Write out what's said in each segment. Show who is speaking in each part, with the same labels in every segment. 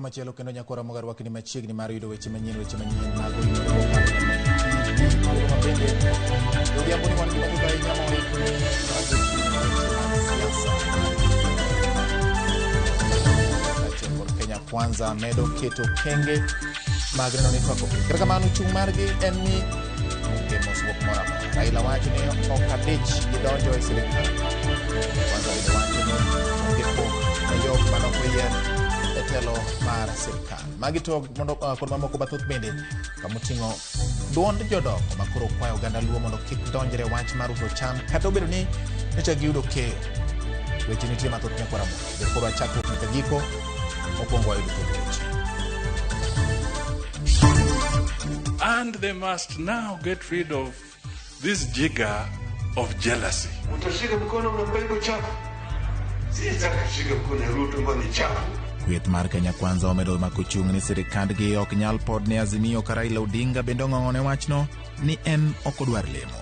Speaker 1: Machielo kendo nyakwara mogar wakni machiegni mar yudo weche manyien mag oyudo mabende odhiambo ni wan gi mathoth ahinya ma oikni siasa kaachiel kod Kenya Kwanza medo keto kenge mag neno ni twako piny. Kata kamano chung' margi en ni onge mosruok moro amora. Raila wacho ni ok adich gi donjo e sirikal. Kwanza bende wacho ni onge pok ne jok manok oyier e telo mar sirikal. Magi to mondo kod mamoko mathoth bende kamoting'o duond jodongo makoro kwayo oganda Luo mondo kik donjre wach mar uso cham kata obedo ni nyocha giyudo keyo. Weche nitie mathoth nyakwara Ramogi. Bed kodwa chakruok nyaka giko, mokwongo wayudo thuond weche.
Speaker 2: And they must now get rid of this jigger of jealousy.
Speaker 3: Utashika mkono mnampa chafu. Sitaki kushika mkono ya Ruto ambayo ni chafu.
Speaker 1: Kweth mar Kenya Kwanza omedo mako chung' ni sirikandgi ok nyal pod ne Azimio ka Raila Odinga bende ong'ong'one wachno ni en ok odwar lemo.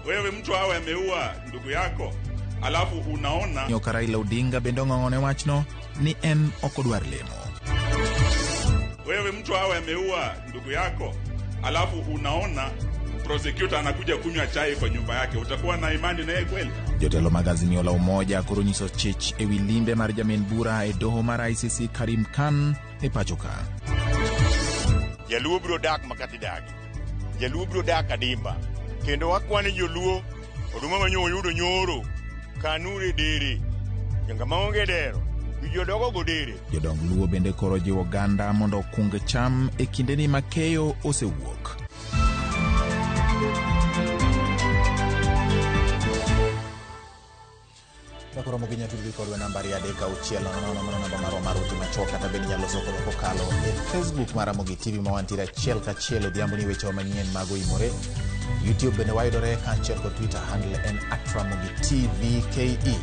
Speaker 2: Wewe mtu awe ameua ndugu yako, alafu unaona
Speaker 1: Ka Raila Odinga bende ong'ong'one wachno ni en ok odwar lemo.
Speaker 2: Wewe mtu awe ameua ndugu yako, alafu unaona prosecutor anakuja kunywa chai kwa nyumba yake, utakuwa na imani naye kweli?
Speaker 1: Jotelo mag Azimio la Umoja koro nyiso chich ewi limbe mar jamin bura e doho mar ICC Karim Khan e pacho ka.
Speaker 4: Jaluo biro dak makati dagi. Jaluo biro dak adimba. Kendo wakwane joluo oduma manyo oyudo nyoro kanure dere. Janga maonge dero jodogo go dere.
Speaker 1: Jodong Luo bende koro jiwo oganda mondo okung cham e kindeni ma keyo osewuok. Koro mogi nyatudri kodwa nambari 3 6 0 mano namba marwa mar ote machuok kata bende inyalo loso kodwa kokalo e Facebook mar Ramogi TV ma wantiere achiel kachiel odhiambo ni wechewa manyien mag oimore. YouTube bende wayudore kaachiel kod Twitter handle en @RamogiTVKE.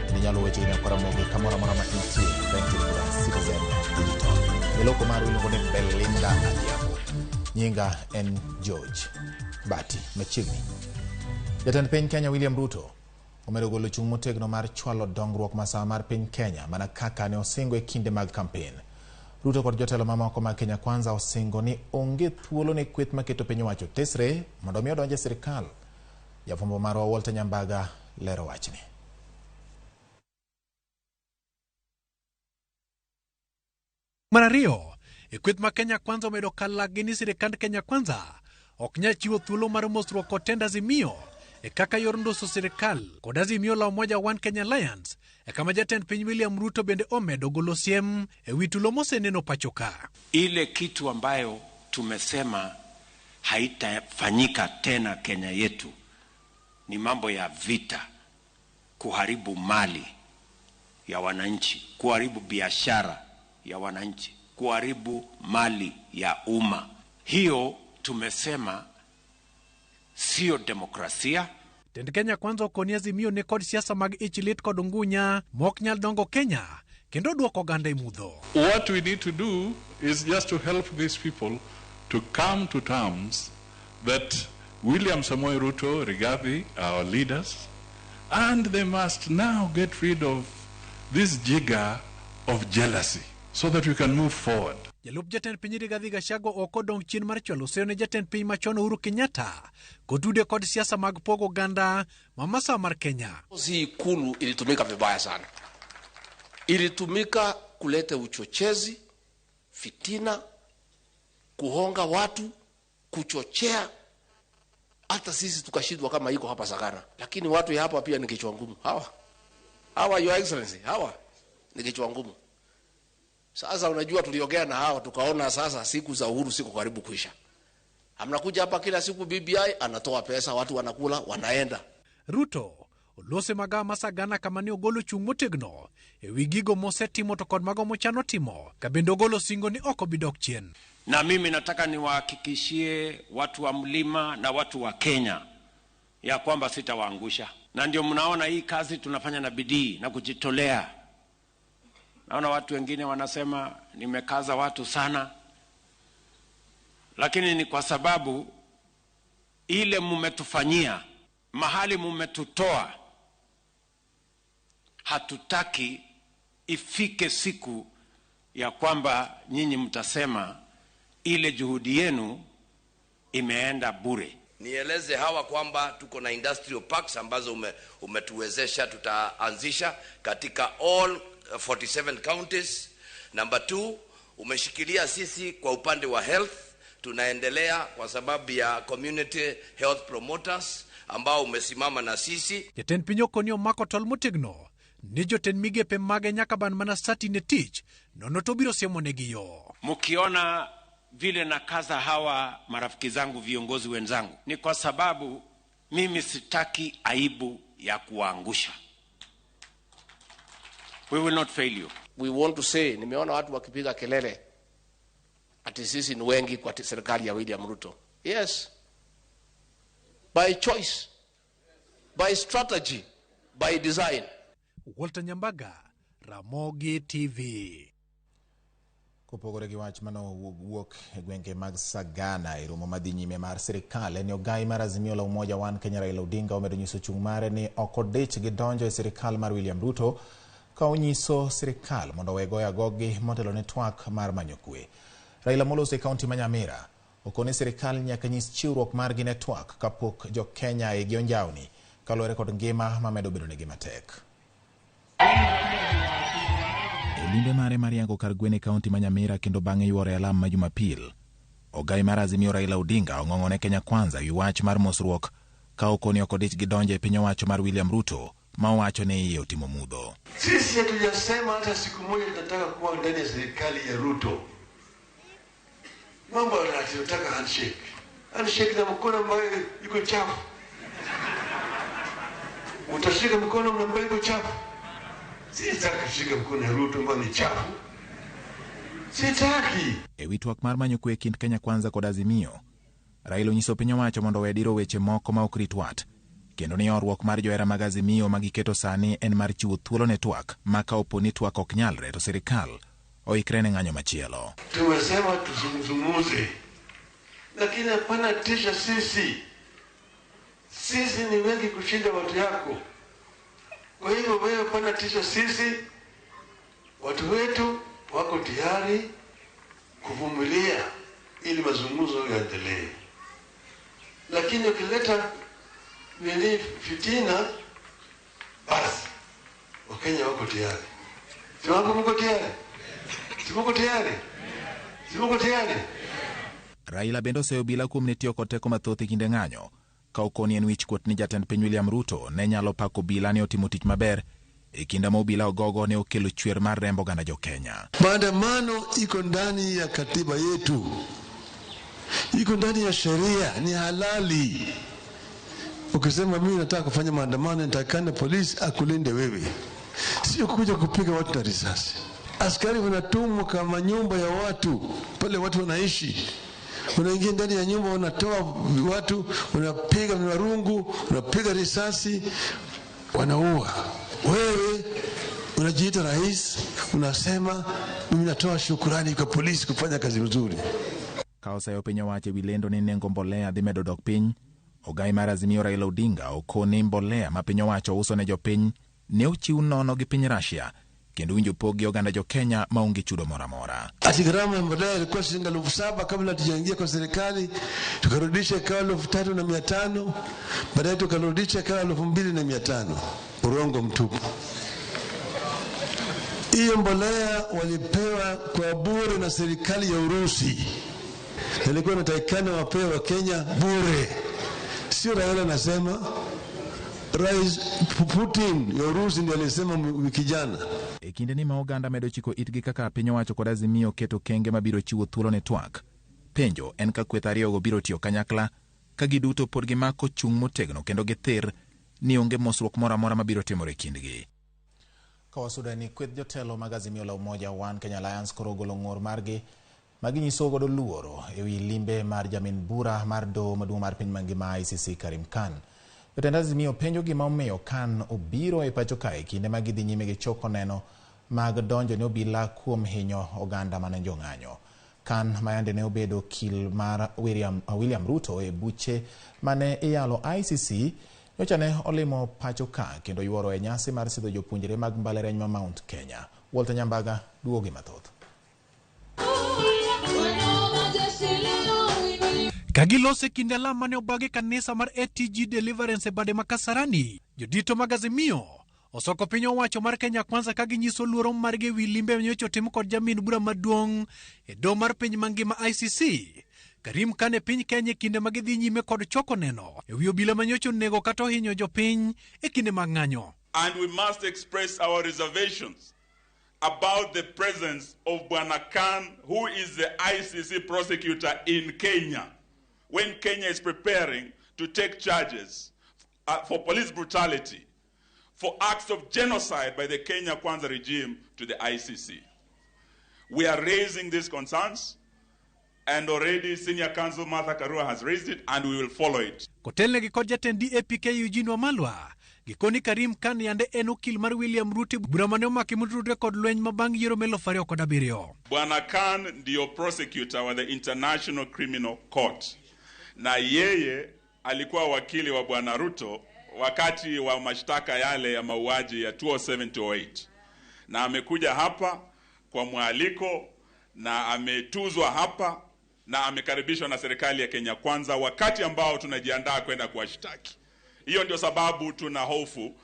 Speaker 1: Bende inyalo weche nyakwar Ramogi kamoro amora ma intie ka intiere koda Citizen Digital. Eloko marwa iluongo ni Belinda Adhiambo. Nyinga en George Bati machiegni. Jatend piny Kenya William Ruto omedo golo chung' motegno mar chwalo dongruok masawa mar piny Kenya mana kaka ne osingo e kinde mag kampen. Ruto kod jotelo mamoko mag Kenya Kwanza osingo ni onge thuolo ne kweth maketo piny owacho tesre mondo mi odonj e sirikal. Jafwambo marwa Walter Nyambaga lero wachni.
Speaker 5: Mar ariyo, e kweth ma Kenya Kwanza omedo kalagi ni sirikand Kenya Kwanza ok nyal chiwo thuolo mar mosruok kod tend Azimio e kaka yor ndoso sirikal kod Azimio la Umoja One Kenya Alliance e kama jatend piny William Ruto bende omedo golo siem e wi tulo moseneno pacho ka.
Speaker 6: Ile kitu ambayo tumesema haitafanyika tena Kenya yetu ni mambo ya vita, kuharibu mali ya wananchi, kuharibu biashara ya wananchi, kuharibu mali ya umma. Hiyo tumesema sio demokrasia.
Speaker 5: Tend Kenya Kwanza okoni Azimio ne kod siasa mag ich lit kod ngunya mok nyal dongo Kenya kendo duoko oganda e mudho.
Speaker 2: What we need to do is just to help these people to come to terms that William Samoei Ruto, Rigathi, our leaders, and they must now get rid of this jigger of jealousy so that we can move forward.
Speaker 5: Jalup jatend piny Rigathi Gachagua ok odong' chien mar chwalo seyo ne jatend piny machon Uhuru Kenyatta kotude kod siasa mag pogo oganda ma masawa mar Kenya.
Speaker 7: Hii Ikulu ilitumika vibaya sana, ilitumika kuleta uchochezi, fitina, kuhonga watu, kuchochea. Hata sisi tukashindwa kama iko hapa Sagana, lakini watu ya hapa pia ni kichwa ngumu. Hawa hawa, Your Excellency, hawa ni kichwa ngumu. Sasa unajua, tuliongea na hawa tukaona sasa siku za Uhuru siko karibu kuisha. Amnakuja hapa kila siku, BBI anatoa pesa, watu wanakula, wanaenda.
Speaker 5: Ruto olose magawa ma Sagana kama ne ogolo chung' motegno e wi gigo mosetimo to kod mago mochano timo ka bende ogolo singo ni ok obi dok chien.
Speaker 6: Na mimi nataka niwahakikishie watu wa mlima na watu wa Kenya ya kwamba sitawaangusha, na ndio mnaona hii kazi tunafanya na bidii na kujitolea. Naona watu wengine wanasema nimekaza watu sana, lakini ni kwa sababu ile mumetufanyia, mahali mumetutoa, hatutaki ifike siku ya kwamba nyinyi mtasema ile juhudi yenu imeenda bure.
Speaker 8: Nieleze hawa kwamba tuko na industrial parks ambazo umetuwezesha tutaanzisha katika all 47 counties. Number 2, umeshikilia sisi kwa upande wa health, tunaendelea kwa sababu ya community health promoters ambao umesimama na sisi.
Speaker 5: Jatend piny okoni omako tol motegno ni jotend migepe mage nyaka ban mana sati ne tich nono to biro siemonegi yo.
Speaker 6: Mkiona vile nakaza hawa marafiki zangu viongozi wenzangu, ni kwa sababu mimi sitaki aibu ya kuwaangusha. We will not fail you.
Speaker 7: We want to say, nimeona watu wakipiga kelele ati sisi ni wengi kwa serikali ya William Ruto. Yes, by choice, by strategy, by design.
Speaker 5: Walter Nyambaga, Ramogi TV.
Speaker 1: Kopogore gi wach manowuok e gwenge mag Sagana e romo madhi nyime mar sirikal, en ogai mar Azimio la Umoja One Kenya Raila Odinga omedo nyiso chung' mare ni ok odich gi donjo e sirikal mar William Ruto ka onyiso sirikal mondo owe goyo agogi motelo ne twak mar manyo kwe. Raila moloso e kaunti ma Nyamira okone sirikal nyaka nyis chiwruok margi ne twak kapok jo Kenya igi onjawni kaluwore kod ngima mamedo bedo negi matek. E limbe mare mar yango kar gwen e kaunti ma Nyamira kendo bang'e yuoro e alam ma Jumapil, ogai mar Azimio Raila Odinga ong'ong'one Kenya Kwanza wi wach mar mosruok ka okoni ok odich gi donjo e piny owacho mar William Ruto ma owacho ni iye otimo mudho.
Speaker 3: Sisi hatujasema hata siku moja tunataka kuwa ndani ya serikali ya Ruto. Mambo tunataka handshake. Handshake na mkono ambayo iko chafu. Utashika mkono ambayo iko chafu. Sitaki kushika mkono ya Ruto ambayo ni chafu. Sitaki.
Speaker 1: E wi twak mar manyo kwe e kind Kenya Kwanza kod Azimio, Raila onyiso piny owacho mondo owe diro weche moko ma ok rit wat, kendo ni horuok mar johera mag Azimio ma giketo sani en mar chiwo thuolo ne twak ma ka opo ni twak ok nyalre to sirikal oikre ne ng'anyo machielo.
Speaker 3: Tumesema tuzungumze, lakini hapana tisha sisi. Sisi ni wengi kushinda watu yako. Kwa hivyo wewe hapana tisha sisi. Watu wetu wako tayari kuvumilia ili mazungumzo yaendelee. Lakini ukileta nini fitina, basi Wakenya wako tayari. Si wako mko tayari? Si mko tayari? Si mko tayari?
Speaker 1: Raila bende oseyo obila kuom ne tiyo kod teko mathoth e kinde ng'anyo ka okoni en wichkuot ni jatend piny William Ruto ne nyalo pako obila ni otimo tich maber e kinde ma obila ogogo ne okelo chwer mar remb oganda jo Kenya.
Speaker 3: Maandamano iko ndani ya katiba yetu, iko ndani ya sheria, ni halali. Ukisema mimi nataka kufanya maandamano, nitakana polisi akulinde wewe, sio kuja kupiga watu na risasi. Askari wanatumwa kama nyumba ya watu pale watu wanaishi, unaingia ndani ya nyumba, wanatoa watu, unapiga marungu, unapiga risasi, wanaua. Wewe unajiita rais, unasema mimi natoa shukurani kwa polisi kufanya kazi nzuri.
Speaker 1: Ka oseyo piny owacho e wi lendo ni nengo mbolea dhi medo dok piny, ogai mar Azimio Raila Odinga okoni mbolea ma piny owacho uso ne jopiny ne ochiw nono gi piny Russia kendo winjo pog gi oganda jo Kenya maonge chudo moro amora.
Speaker 3: Ati gharama ya mbolea ilikuwa shilingi 7,000 kabla tujaingia kwa serikali, tukarudisha ikawa 3,500, baadaye tukarudisha ikawa 2,500. Urongo mtupu. Hiyo mbolea walipewa kwa bure na serikali ya Urusi. Ilikuwa inatakikana wapewe wa Kenya bure. Sio Raila anasema, Rais Putin ya Urusi ndiye alisema wiki jana.
Speaker 1: E kinde ni ma oganda medo chiko itgi kaka piny owacho kod Azimio keto kenge mabiro chiwo thuolo ne twak. Penjo en ka kweth ariyogo biro tiyo kanyakla ka giduto pod gimako chung' motegno kendo githir ni onge mosruok moro amora mabiro timore e kindgi. Ka wasudo ni kweth jotelo mag Azimio la Umoja One Kenya Alliance koro ogolo ng'ur margi maginyiso godo luoro e wi limbe mar jamin bura mar doho maduong' mar piny mangima ICC Karim Khan. Jotend Azimio penjo gima omiyo Khan obiro e pacho kae kinde ma gidhi nyime gi choko neno mag donjo ne obila kuom hinyo oganda mane jong'anyo. Khan ma yande ne obedo okil mar William Ruto e buche mane iyalo ICC nyocha ne olimo pacho ka kendo yuoro e nyasi mar sidho jopuonjre mag mbalariany ma Mount Kenya. Walter Nyambaga duogo gi mathoth.
Speaker 5: Ka gilose kinde alam mane obagi kanisa mar ATG Deliverance e bade ma Kasarani, jodito mag Azimio osoko piny owacho mar Kenya Kwanza ka ginyiso luoro margi ewi limbe manyocha otim kod jamin bura maduong' e doho mar piny mangima ICC Karim Khan e piny Kenya e kinde ma gidhi nyime kod choko neno ewi obila manyocha onego kata ohinyo jopiny e kinde mag ng'anyo.
Speaker 2: And we must express our reservations about the presence of Bwana Khan, who is the ICC prosecutor in Kenya, when Kenya is preparing to take charges for police brutality, for acts of genocide by the Kenya Kwanza regime to the ICC. We are raising these concerns, and already Senior Counsel Martha Karua has raised it, and we will follow it.
Speaker 5: Kotelnegi kod jatend DAPK Eugene Wamalwa, gikoni Karim Khan yande en okil mar William Ruto bura mane omaki motudore kod lweny ma bang' yiero 2007.
Speaker 2: Bwana Khan ndiyo prosecutor wa the International Criminal Court, na yeye alikuwa wakili wa Bwana Ruto wakati wa mashtaka yale ya mauaji ya 2007-2008, na amekuja hapa kwa mwaliko na ametuzwa hapa na amekaribishwa na serikali ya Kenya Kwanza wakati ambao tunajiandaa kwenda kuwashtaki. Hiyo ndio sababu tuna hofu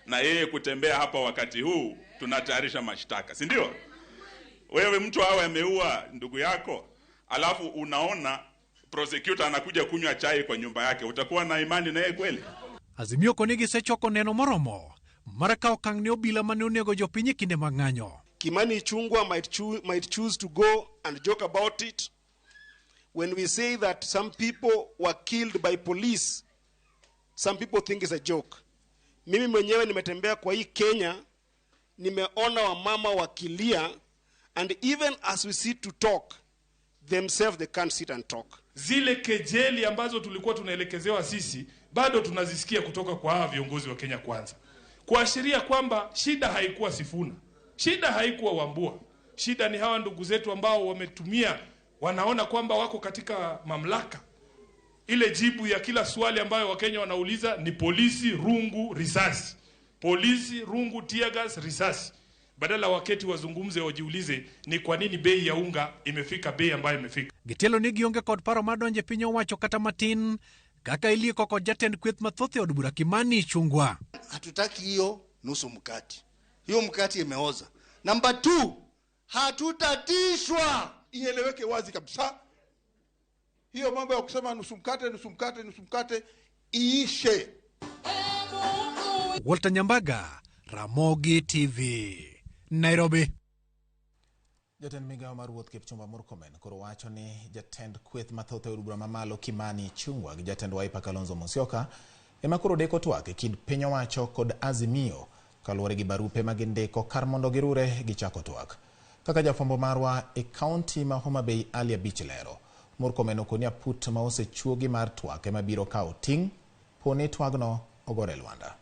Speaker 2: na yeye kutembea hapa wakati huu tunatayarisha mashtaka, si ndio? Wewe mtu awe ameua ndugu yako, alafu unaona prosecutor anakuja kunywa chai kwa nyumba yake, utakuwa na imani na yeye kweli?
Speaker 5: Azimio koni gisechoko neno moromo mar kawo okang' ne obila mane onego jopiny e kinde mag ng'anyo.
Speaker 9: Kimani Ichung'wah might choose to go and joke about it. When we say that some people were killed by police, some people think it's a joke. Mimi mwenyewe nimetembea kwa hii Kenya, nimeona wamama wakilia, and even as we sit to talk, themselves they can't sit and talk.
Speaker 10: Zile kejeli ambazo tulikuwa tunaelekezewa sisi bado tunazisikia kutoka kwa hawa viongozi wa Kenya Kwanza, kuashiria kwamba shida haikuwa Sifuna, shida haikuwa Wambua, shida ni hawa ndugu zetu ambao wametumia, wanaona kwamba wako katika mamlaka. Ile jibu ya kila swali ambayo Wakenya wanauliza ni polisi, rungu, risasi, polisi, rungu, tear gas, risasi. Badala waketi wazungumze, wajiulize ni kwa nini bei ya unga imefika bei ambayo imefika.
Speaker 5: Gitielo ni gionge kod paro mar donjo e piny owacho kata matin kaka ilieko kod jatend kweth mathoth e od bura Kimani Ichung'wah.
Speaker 11: Hatutaki hiyo nusu mkate, hiyo mkate imeoza. Namba 2, hatutatishwa.
Speaker 12: Ieleweke wazi kabisa, hiyo mambo ya kusema nusu mkate, nusu mkate, nusu mkate iishe.
Speaker 5: Walter Nyambaga, Ramogi TV, Nairobi.
Speaker 1: Jatend migawo mar wuoth Kipchumba Murkomen koro wacho ni jatend kweth mathoth e od bura mamalo Kimani Ichung'wah gi jatend Wiper Kalonzo Musyoka ema koro deko twak e kind piny owacho kod Azimio kaluwore gi barupe ma gindiko kar mondo girure gichako twak. Kaka jafwambo marwa e kaunti ma Homa Bay Ali Abich lero, Murkomen okoni aput ma osechuogi mar twak ema biro kawo ting' poni twagno ogore lwanda.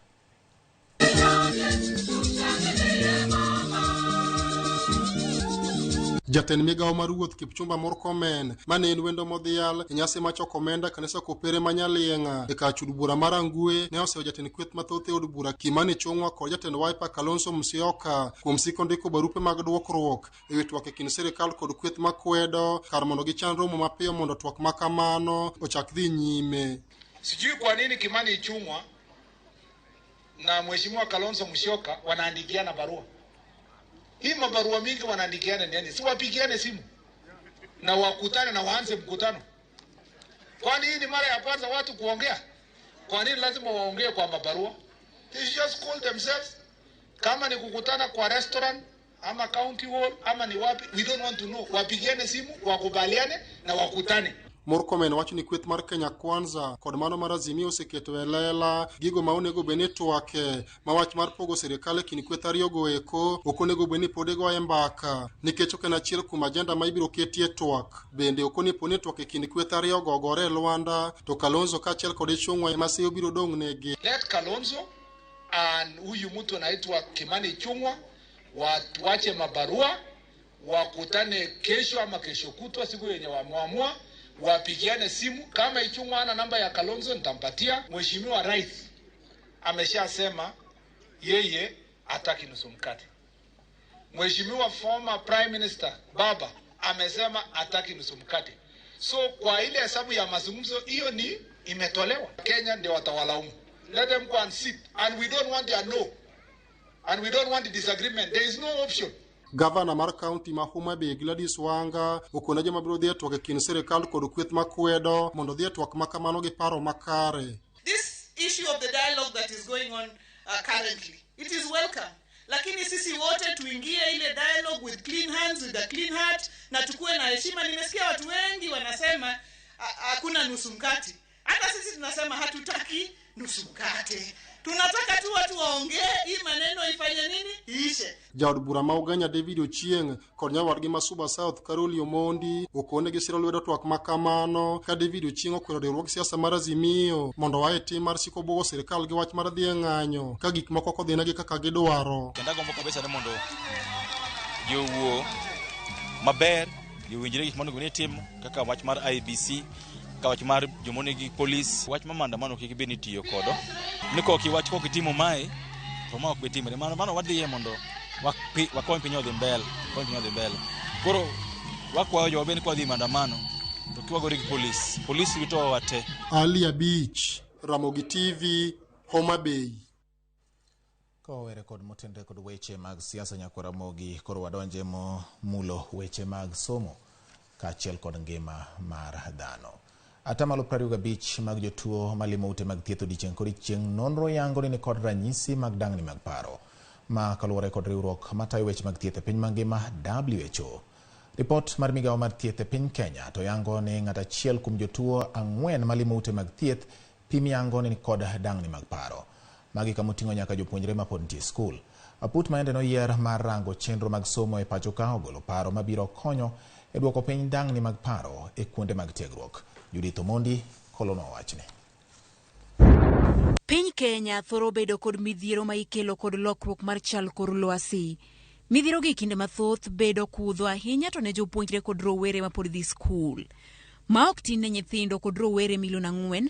Speaker 13: Jatend migawo mar wuoth Kipchumba Murkomen mane en wendo modhial e nyasi mar choko omenda kanisa Kopere ma Nyalieng'a e kar chud bura mar Rangwe ne oseyo jatend kweth mathoth e od bura Kimani Ichung'wah kod jatend Wiper Kalonzo Musyoka kuom siko ndiko barupe mag dwokruok ewi twak e kind sirikal kod kweth makwedo kar mondo gichan romo mapiyo mondo twak ma kamano ochak dhi nyime.
Speaker 14: Sijui kwa nini Kimani Ichung'wah na Mheshimiwa Kalonzo Musyoka wanaandikiana barua. Hii mabarua mingi wanaandikiana nini? Si wapigiane simu na wakutane na waanze mkutano. Kwani hii ni mara ya kwanza watu kuongea? Kwa nini lazima waongee kwa mabarua? They should just call themselves. Kama ni kukutana kwa restaurant ama county hall ama ni wapi, we don't want to know. Wapigiane simu, wakubaliane na wakutane.
Speaker 13: Murkomen wacho ni kweth mar Kenya Kwanza kod mano mar Azimio oseketo e lela gigo ma onego bed ni twake ma wach mar pogo sirikal e kind kweth ariyogo eko ok onego bed ni pod igoye mbaka nikech ok en achiel kuom ajenda ma ibiro ketie twak. Bende ok onepo ni twak e kind kweth ariyogo ogore e lwanda to Kalonzo kaachiel kod Ichung'wah ema seyo biro dong' negi.
Speaker 14: Let Kalonzo and huyu mtu anaitwa Kimani Ichung'wah wache mabarua, wakutane kesho ama kesho kutwa, siku yenye wameamua, wapigiane simu. Kama Ichung'wah ana namba ya Kalonzo nitampatia. Mheshimiwa Rais ameshasema yeye hataki nusu mkate. Mheshimiwa former Prime Minister Baba amesema hataki nusu mkate. So kwa ile hesabu ya mazungumzo hiyo ni imetolewa. Kenya ndio watawalaumu. Let them go and sit, and we don't want their no, and we don't want the disagreement. There is no option.
Speaker 13: Gavana mar kaunti ma Homa Bay Gladys Wanga okone joma biro dhi e twak e kind sirikal kod kweth makwedo mondo odhi e twak ma kamano gi paro makare.
Speaker 15: This issue of the dialogue that is going on currently, it is welcome. Lakini sisi wote tuingie ile dialogue with clean hands, with a clean heart, na tukuwe na heshima. Nimesikia watu wengi wanasema hakuna nusu mkate. Hata sisi tunasema hatutaki nusu mkate. Tunataka tu watu waongee, hii maneno ifanye nini? Iishe.
Speaker 13: Jaod bura ma Ugenya David Ochieng kod nyawadgi ma Suba South Caroli Omondi okone gi siro lwedo twak ma kamano ka David Ochieng okwero riwruog siasa mar Azimio mondo oa e tim mar siko buogo sirikal gi wach mar dhi e ng'anyo ka gik moko ok odhinegi kaka gidwaro.
Speaker 16: Kendo agombo kabisa ni mondo ji owuo maber, ji owinjre gik monego ni itimo kaka wach mar IEBC, kaka wach mar joma onegi polis, wach mar maandamano kik bed ni itiyo kodo. Ni kok iwach kok itimo mae, to ma ok bi timore. Mano wadhiye mondo wakony piny odhi mbele, wakony piny odhi mbele. Koro wakwayo jowa bende kwadhi maandamano, to kiwagore gi polis, polis ritowa te.
Speaker 13: Ali Abich, Ramogi TV, Homa Bay.
Speaker 1: Kowere kod motenre kod weche mag siasa nyakwar Ramogi, koro wadonje momulo weche mag somo kaachiel kod ngima mar dhano. Atamalo 25 mag jotuo malimo ute mag thieth odiechieng' kod odiechieng' nonro yango ni nikod ranyisi mag dangni mag paro ma kaluwore kod riwruok matayo weche mag thieth e piny mangima WHO. Ripot mar migawo mar thieth e piny Kenya to yango ni ng'at achiel kuom jotuo 4 malimo ute mag thieth pim yango ni nikod dangni mag paro. Magi kamoting'o nyaka jopuonjre mapod nitie skul. Aput maende noyier mar rango chenro mag somo e pacho ka ogolo paro mabiro konyo e duoko piny dangni mag paro e kuonde mag tiegruok. Judith Omondi kolonwa wachni.
Speaker 17: Piny Kenya thoro bedo kod midhiero ma ikelo kod lokruok mar chal kor lwasi. Midhiero gi kinde mathoth bedo kudho ahinya to ne jopuonjre kod rowere mapod dhi skul. Ma ok tin ne nyithindo kod rowere milion 4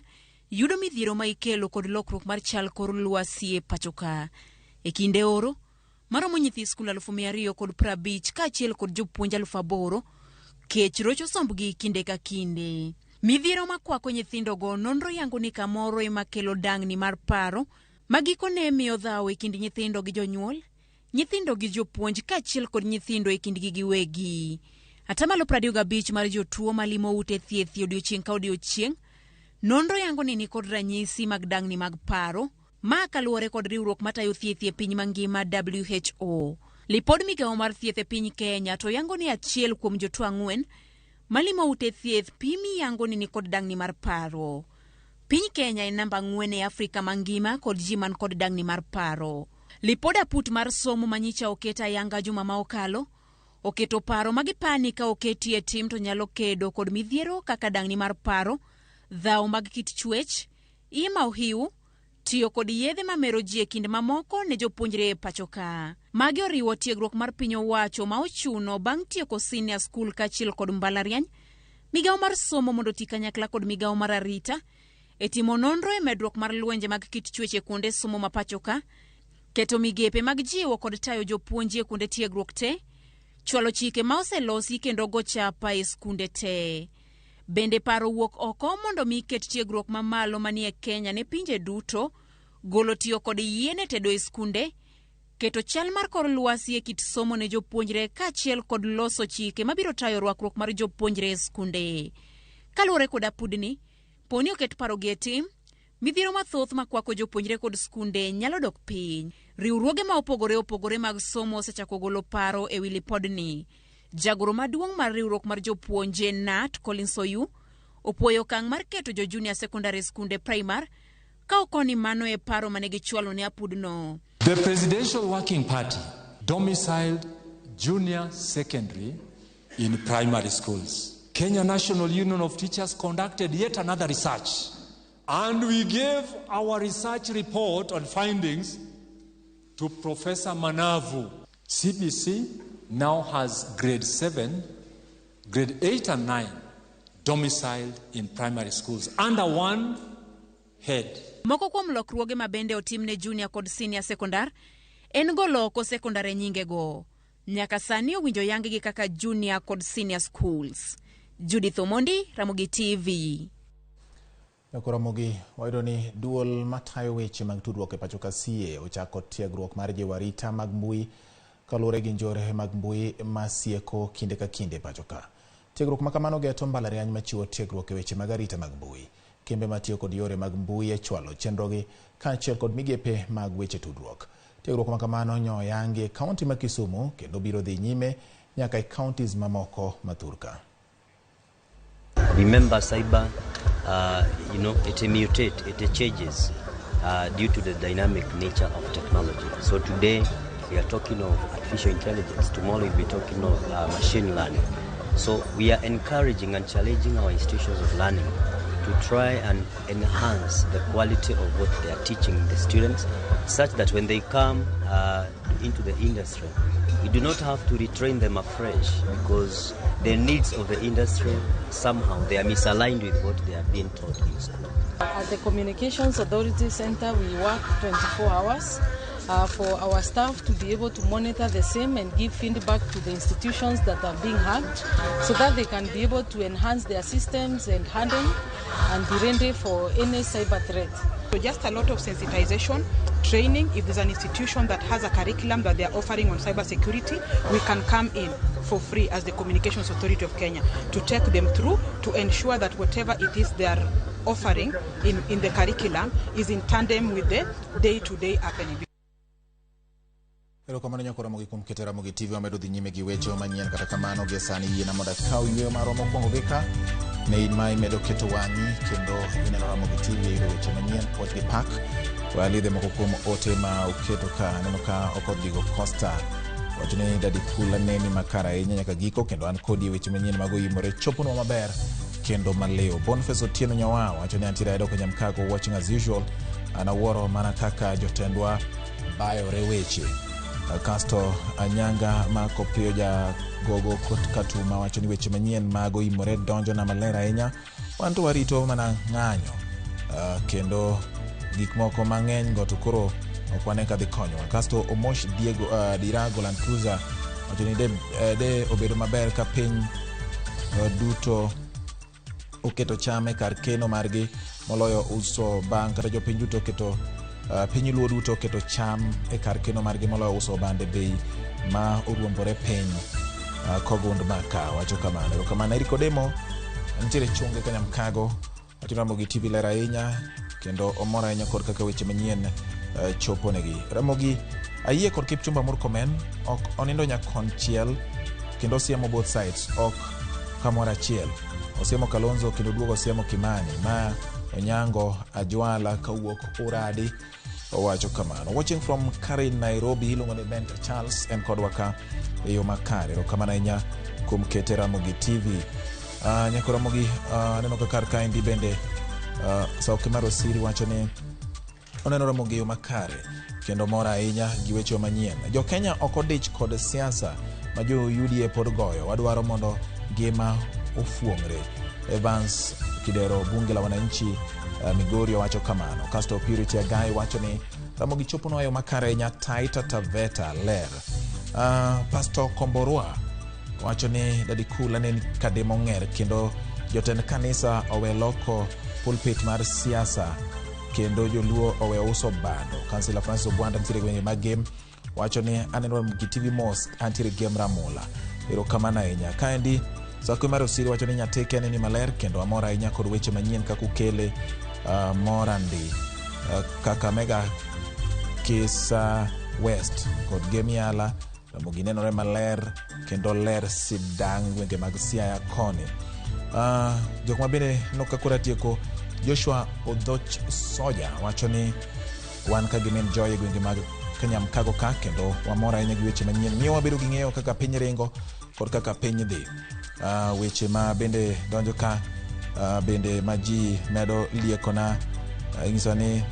Speaker 17: yudo midhiero ma ikelo kod lokruok mar chal kor lwasi e pacho ka. E kinde oro, maromo nyithi skul 250,000 kaachiel kod jopuonj 8,000 kech rocho sombgi kinde ka kinde. Midhiero makwako nyithindogo nonro yango ni kamoro ema kelo dangni mar paro ma gikone miyo dhawo e kind nyithindo gi jonyuol, nyithindo gi jopuonj kaachiel kod nyithindo e kindgi giwegi. Atamalo 25 mar jotuo malimo ute thieth odiochieng' ka odiochieng' nonro yango ni nikod ranyisi mag dangni mag paro ma kaluwore kod riwruok matayo thieth e piny mangima WHO. Lipod migawo mar thieth e piny Kenya to yango ni achiel kuom jotuo 4 malimo ute thieth pimi yango ni nikod dangni mar paro. Piny Kenya en namba 4 e Afrika mangima kod ji man kod dangni mar paro. Lipod aput mar somo manyicha oket ayanga juma ma okalo oketo paro magipani ka oketi e tim to nyalo kedo kod midhiero kaka dangni mar paro, dhawo mag kit chwech, iye ma ohiu, tiyo kod yedhe mamero ji e kind mamoko ne jopuonjre e pacho ka. Magi oriwo tiegruok mar piny owacho ma ochuno bang' tieko senior school kaachiel kod mbalariany, migawo mar somo mondo oti kanyakla kod migawo mar arita e timo nonro e medruok mar lwenje mag kit chwech e kuonde somo ma pacho ka, keto migepe mag jiwo kod tayo jopuonj e kuonde tiegruok te, chwalo chike ma oselosi kendo go chapa e skunde te. Bende paro wuok oko mondo mi ket tiegruok mamalo manie Kenya ne pinje duto, golo tiyo kod yien e tedo e skunde, keto chal mar kor lwasi e kit somo ne jopuonjre kaachiel kod loso chike mabiro tayo rwakruok mar jopuonjre e skunde. Kaluwore kod apudni, poni oket parogi e tim, midhiero mathoth makwako jopuonjre kod skunde nyalo dok piny. Riwruoge ma opogore opogore mag somo osechako golo paro e wi lipodni. Jagoro maduong' mar riwruok mar jopuonje KNUT Collins Oyu opuoyo okang' mar keto jo junior secondary skunde primar ka okoni mano e paro mane gichwalo ne apudno.
Speaker 18: The Presidential Working Party domiciled junior secondary in primary schools. Kenya National Union of Teachers conducted yet another research, and we gave our research report on findings to Professor Manavu. CBC now has grade 7, grade 8 and 9 domiciled in primary schools under one head.
Speaker 17: Moko kuom lokruoge ma bende otim ne junior kod senior secondary en golo oko sekondar e nyingego. Nyaka sani owinjo yang gi kaka junior kod senior schools. Judith Omondi, Ramogi TV.
Speaker 1: Ramogi wayudo ni duol matayo weche mag tudruok e pacho ka CA ochako tiegruok mar jiwo arita mag mbui kaluwore gi njore mag mbui masieko kinde ka kinde e pacho ka. Tiegruok ma kamano geto mbalariany machiwo tiegruok e weche mag arita mag mbui. Kembe matiyo kod yore mag mbui e chwalo chenrogi kaachiel kod migepe mag weche tudruok. Tiegruok ma kamano nyo oyangi e kaunti ma Kisumu kendo biro dhi nyime nyaka e counties mamoko ma thurka.
Speaker 19: Remember, cyber, it mutates, it changes due to the dynamic nature of technology. So today we are talking of artificial intelligence. Tomorrow we'll be talking of machine learning. So we are encouraging and challenging our institutions of learning to try and enhance the quality of what they are teaching the students, such that when they come into the industry, we do not have to retrain them afresh, because the needs of the industry, somehow they are misaligned with what they are being taught in school.
Speaker 20: At the Communications Authority Center, we work 24 hours for our staff to be able to monitor the same and give feedback to the institutions that are being hacked, so that they can be able to enhance their systems and handle and be ready for any cyber threat.
Speaker 21: So just a lot of sensitization, training. If there's an institution that has a curriculum that they are offering on cybersecurity, we can come in for free as the Communications Authority of Kenya to take them through to ensure that whatever it is they are offering in the curriculum is in tandem with the day-to-day happening.
Speaker 1: Erokamano nyako Ramogi kuom keto Ramogi TV. Wamedo dhi nyime gi weche manyien, kata kamano gie sani yiena mondo akaw yweyo marwa mokwongo gi ka ne in ma imedo keto wang'i kendo ineno Ramogi TV e yudo weche manyien puoch gi pak. Walidhe moko kuom ote ma uketo ka aneno ka Okoth Digo Costa wacho ni Daddy Kula neni makare ahinya nyaka giko kendo an kodi e weche manyien mago imore choponwa maber kendo maliw. Boniface Otieno Nyawa wacho ni antiere Aedo Kanyamkago watching as usual. An awuoro mana kaka jotendwa bayore weche. Kasto Anyanga ma Kopiyo ja gogo Katuma wacho ni weche manyien mago imore donjo na maler ahinya, wan to warito mana ng'anyo kendo gik moko mang'eny go to koro ok wane ka dhi konyowa. Kasto Omosh Diego Dirago Land Cruiser wacho ni de obedo maber ka piny duto oketo cham e kar keno margi moloyo uso bang' kata jopiny duto oketo piny luo duto oketo cham e kar keno margi moloyo uso bande bei ma oruombore piny kogund maka wacho kamano. Erokamano. Eric Odemo nitiere chunge Kanyamkago wacho Ramogi TV ler ahinya kendo omor ahinya kod kaka weche manyien choponegi. Ramogi ayie kod Kipchumba Murkomen ok onindo nyakonchiel kendo osiemo both sides ok kamoro achiel. Osiemo Kalonzo kendo duogo osiemo Kimani ma Onyango Ajwala kawuok Uradi owacho kamano. Watching from Karen Nairobi iluongo ni Bent Charles en kodwa ka e yo makare. Erokamano ahinya kuom kete Ramogi TV. Nyako Ramogi aneno ka kar kaendi bende Sauke mar Osiri wacho ni oneno Ramogi e yo makare kendo mor ahinya gi weche manyien. Jo Kenya ok odich kod siasa ma jo UDA pod goyo. Wadwaro mondo ngima ofuong're. Evans Kidero bunge la wananchi Migori owacho kamano. Kasto Purity Agai wacho ni Ramogi choponwa e yo makare ahinya Taita Taveta ler. Pastor Komborwa wacho ni Daddy Kula ne kade mong'er kendo jotend kanisa owe loko pulpit mar siasa kendo joluo owe uso bando. Kansila Francis Obwanda nitiere gwenge mag Gem wacho ni aneno Ramogi TV mos antiere Gem Ramula. Erokamano ahinya. Kaendi Sakwe mar Osiri wacho ni Nyatike ni maler kendo amor ahinya kod weche manyien kaka ukele morandi Kakamega Kisa West kod Gemiala Ramogi nenore maler kendo ler sidang' gwenge mag Siaya koni. Jok ma bende noka koro atieko Joshua Odhoch Soja wacho ni wan ka gi min Joy e gwenge mag Kanyamkago ka kendo wamor ahinya gi weche manyien miyo wabedo gi ng'eyo kaka piny ringo kod kaka piny dhi. Weche ma bende donjo ka bende ma ji medo liekona inyiso ni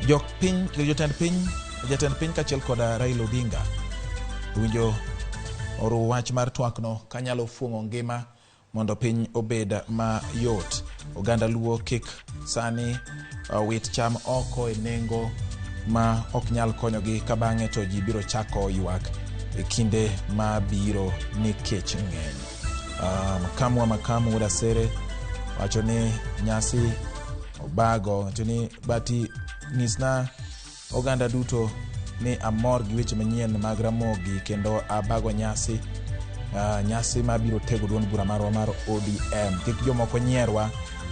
Speaker 1: jopiny jotend piny jatend piny kaachiel kod Raila Odinga winjo oruw wach mar twakno kanyalo fuong'o ngima mondo piny obed mayot. Oganda luo kik sani wit cham oko e nengo ma ok nyal konyogi ka bang'e to ji biro chako ywak e kinde mabiro nikech ng'eny. Makamu wa makamu Wuod Asere wacho ni nyasi obago, wacho ni bati nyisna oganda duto ni amor gi weche manyien mag Ramogi kendo abago nyasi, nyasi mabiro tego duond bura marwa mar ODM. Kik jomoko nyierwa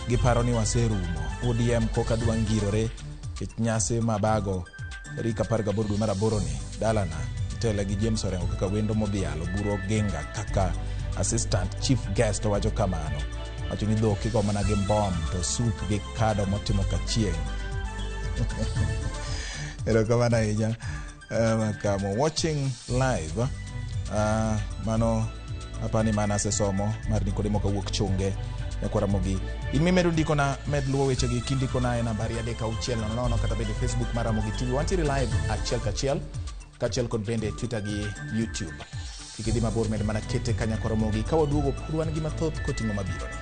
Speaker 1: giparo ni waserumo. ODM koka dwa ngirore kech nyasi mabago tarik 18 dwe mar aboro ni dalana itele gi James Orengo kaka wendo modhialo, Oburu Oginga kaka assistant chief guest. Owacho kamano, wacho ni dhok igo mana gi mbom to sup gi kado motimo kachieng'. Erokamano ahinya, Makamo. Watching live, mano apani mana asesomo mar Nikodemo kawuok Chunge nyakwaramogi. In mimedo ndikona, med luwo wechegi kindikona e nambari 360 00 kata bende Facebook mar Ramogi TV. Wantiere live achiel kachiel kaachiel kod bende Twitter gi YouTube. Kik idhi mabor, med mana kete ka nyakwaramogi. Ka waduogo pod wan gi mathoth koting'o mabiro ni.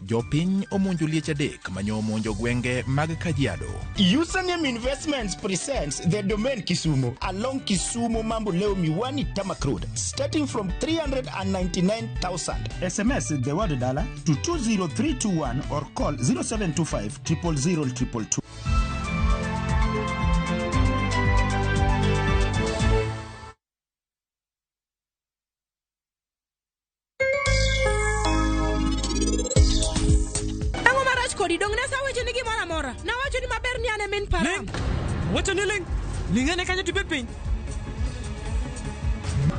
Speaker 1: Jopiny omonjo liech adek manyo omonjo gwenge mag Kajiado.
Speaker 4: Username Investments presents the Domain Kisumu along Kisumu Mamboleo Miwani Tarmac Road, starting from 399,000.
Speaker 22: SMS the word dollar to 20321 or call 0725 000 222.
Speaker 23: Ang'o marach kodi? Dong' nasewacho ni gimoro amora. Nawacho ni maber ni an e min param.
Speaker 24: Wacho ni ling'! Ling'ane kanyo tibed piny.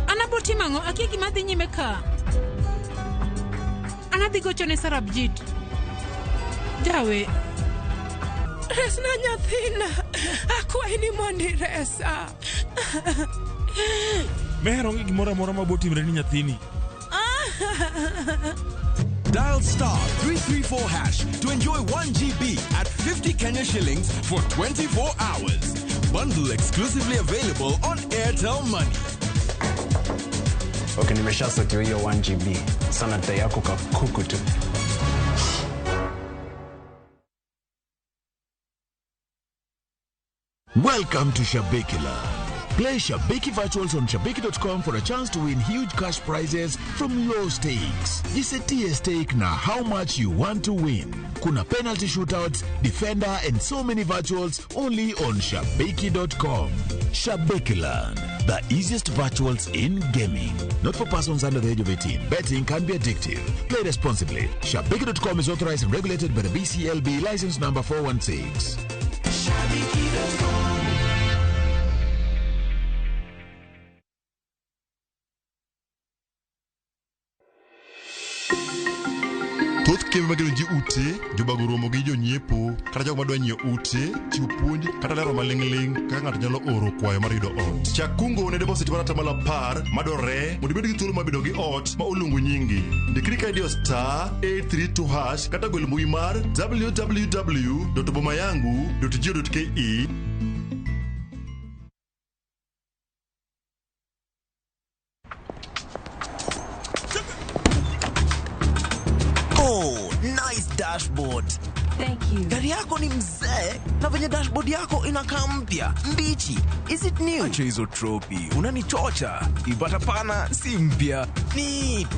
Speaker 17: An abo timo ang'o? Akia gima dhi nyime ka. An adhi gocho ne Sarabjit. Jawe.
Speaker 23: Resna nyathina. Akwayi ni mondo iresa.
Speaker 25: Meher onge gimoro amora ma botimre ni nyathini.
Speaker 26: Dial star 334 hash to enjoy 1 GB at 50 Kenya shillings for 24 hours. Bundle exclusively available on Airtel Money.
Speaker 27: Okay, nimeshasetiwa hiyo 1 GB. Sana dai yako kakuku tu.
Speaker 28: Welcome to Shabiki Land. Play Shabiki Virtuals on Shabiki.com for a chance to win huge cash prizes from low stakes. Jisetie stake na how much you want to win. Kuna penalty shootouts, defender, and so many virtuals only on Shabiki.com. Shabiki Land, the easiest virtuals in gaming. Not for persons under the age of 18. Betting can be addictive. Play responsibly. Shabiki.com is authorized and regulated by the BCLB license number 416.
Speaker 29: Thoth kembe magero ji ute jobago romo gi jonyiepo kata jogo madwa nyiewo ute, chiwo puonj kata lero maling'ling' kaka ng'ato nyalo oro kwayo mar yudo ot. Chak kungo ne deposit mar 10% madwarore mondo ibed gi thuolo mar bedo gi ot ma oluongo nyingi. Ndikri ka idiyo star 832 hash kata gwel mbui mar www.bomayangu.go.ke.
Speaker 30: Oh, nice dashboard.
Speaker 17: Thank you.
Speaker 30: Gari yako ni mzee na venye dashboard yako inakaa mpya mbichi. Is it new?
Speaker 26: Acha hizo tropi, unanichocha. Ipata pana si mpya.
Speaker 30: Neat.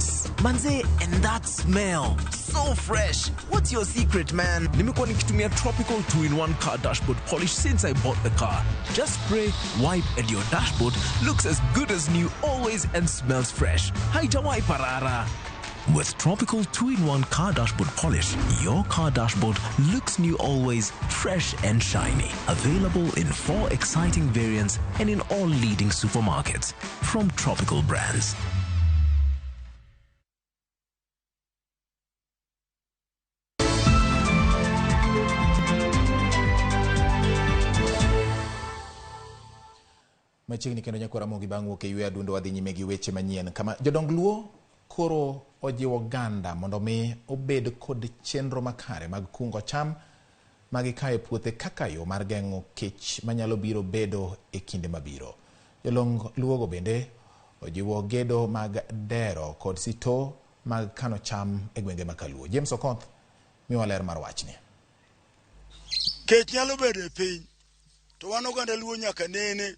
Speaker 30: Manze, and that smell. So fresh. What's your secret, man?
Speaker 26: Nimekuwa nikitumia Tropical 2-in-1 car dashboard polish since I bought the car. Just spray, wipe and your dashboard looks as good as new always and smells fresh. Haijawai parara. With Tropical 2-in-1 car dashboard polish, your car dashboard looks new always, fresh and shiny. Available in 4 exciting variants and in all leading supermarkets. From Tropical Brands.
Speaker 1: Machiegni kendo nyakwara Ramogi bang' wuok e ywe adundo wadhi nyime gi weche manyien kama jodong Luo koro ojiwo oganda mondo mi obed kod chenro makare mag kungo cham magikayo e puothe kaka yo mar geng'o kech manyalo biro bedo e kinde mabiro. Jolong Luogo bende ojiwo gedo mag dero kod sito mag kano cham e gwenge ma Kaluo. James Okoth miwa ler mar wachni.
Speaker 31: Kech nyalo bedo e piny, to wan oganda Luo nyaka nene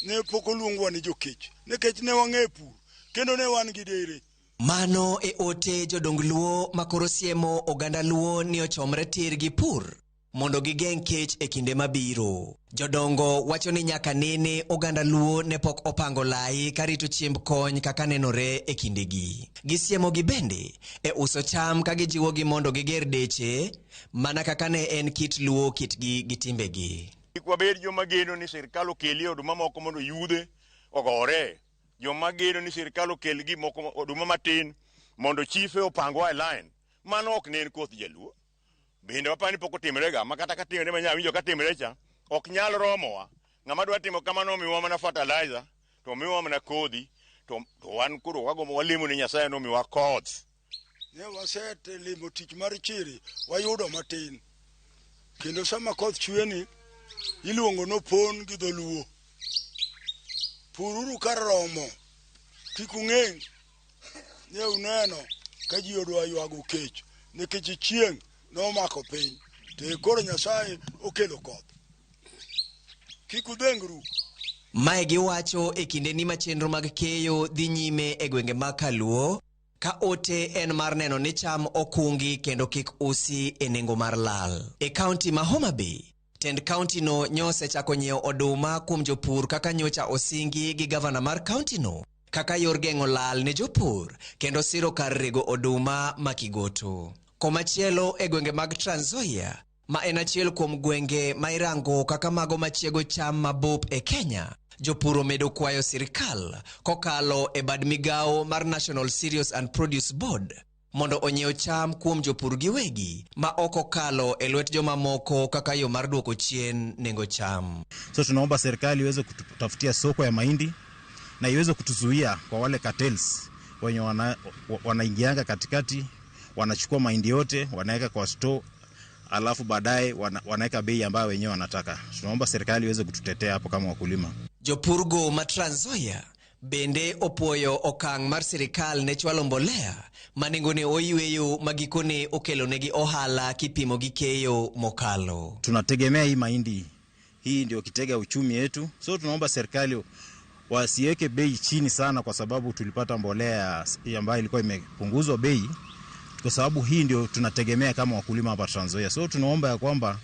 Speaker 2: Ne pok oluongwa ni jokech nikech ne wang'e pur kendo ne wan gi dere.
Speaker 30: Mano e ote jodong Luo makoro siemo oganda Luo ni ochomre tir gi pur mondo gigeng' kech e kinde mabiro. Jodongo wacho ni nyaka nene oganda Luo ne pok opango lai karito chiemb kony kaka nenore e kindegi. Gisiemogi bende e uso cham ka gijiwogi mondo giger deche mana kaka ne en kit Luo kitgi gi timbegi.
Speaker 3: Kik wabed joma geno ni sirkal okelie oduma moko mondo yudhe ogore. Joma geno ni sirkal okel gimoko oduma matin mondo chife opangwa e line. Mano ok ne en koth jaluo. Bende wapani ni pok otimore ga, ma kata ka timore ma nyawinjo ka timore cha, ok nyal romowa. Ng'ama dwa timo kamano omiwa mana fertilizer, to omiwa mana kodhi, to wan koro wagombo walemo ni Nyasaye nomiwa koth.
Speaker 2: Ne waselimo tich mar chiri, wayudo matin. Kendo sama koth chweni, iluongo nopon gi dholuo. Pururu kar romo, kik ung'eng'. Ne uneno ka ji odwa ywago kech, nikech chieng' nomako piny, to koro Nyasaye okelo koth. Kik udhengru.
Speaker 30: Mae giwacho e kinde ni ma chenro mag keyo dhi nyime e gwenge mag Kaluo, ka ote en mar neno ni cham okungi kendo kik usi e nengo mar lal. E kaunti ma Homa Bay, tend kaunti no nyosechako nyiewo oduma kuom jopur kaka nyocha osingi gi gavana mar kaunti no kaka yor geng'o lal ne jopur kendo siro kar rego oduma ma Kigoto. Komachielo e gwenge mag Trans Nzoia, ma en achiel kuom gwenge ma irango kaka mago machiego cham mabup e Kenya, jopur omedo kwayo sirkal kokalo e bad migawo mar National Cereals and Produce Board mondo onyiew cham kuom jopur giwegi ma ok okalo e lwet jomamoko kaka yo mar duoko chien nengo cham.
Speaker 1: So tunaomba serikali iweze kututafutia soko ya mahindi na iweze kutuzuia kwa wale cartels wenye wanaingianga katikati, wanachukua mahindi yote wanaweka kwa store, alafu baadaye wanaweka bei ambayo wenyewe wanataka. Tunaomba serikali iweze kututetea hapo kama wakulima.
Speaker 30: Jopurgo ma Trans Nzoia bende opuoyo okang' mar sirikal ne chwalo mbolea ma nengone oyweyo ma gikone okelonegi ohala kipimo gi keyo mokalo.
Speaker 1: Tunategemea hii mahindi, hii ndio kitega uchumi yetu. So tunaomba serikali wasiweke bei chini sana, kwa sababu tulipata mbolea ambayo ilikuwa imepunguzwa bei, kwa sababu hii ndio tunategemea kama wakulima hapa Trans Nzoia. So tunaomba ya kwamba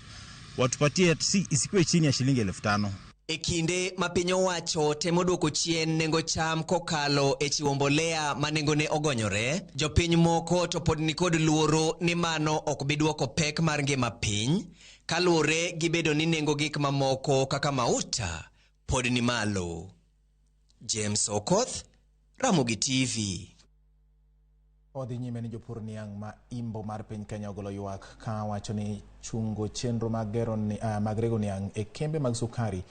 Speaker 1: watupatie isikuwe chini ya shilingi 5,000.
Speaker 30: E kinde ma piny owacho temo duoko chien nengo cham kokalo e chiwo mbolea ma nengone ogonyore, jopiny moko to pod nikod luoro ni mano ok bi duoko pek mar ngima piny, kaluwore gi bedo ni nengo gik mamoko kaka mauta pod ni malo. James Okoth, Ramogi TV.
Speaker 1: Odhi nyime ni jopur niang' ma imbo mar piny Kenya ogolo ywak ka wacho ni chungo chenro mag rego niang' e kembe mag sukari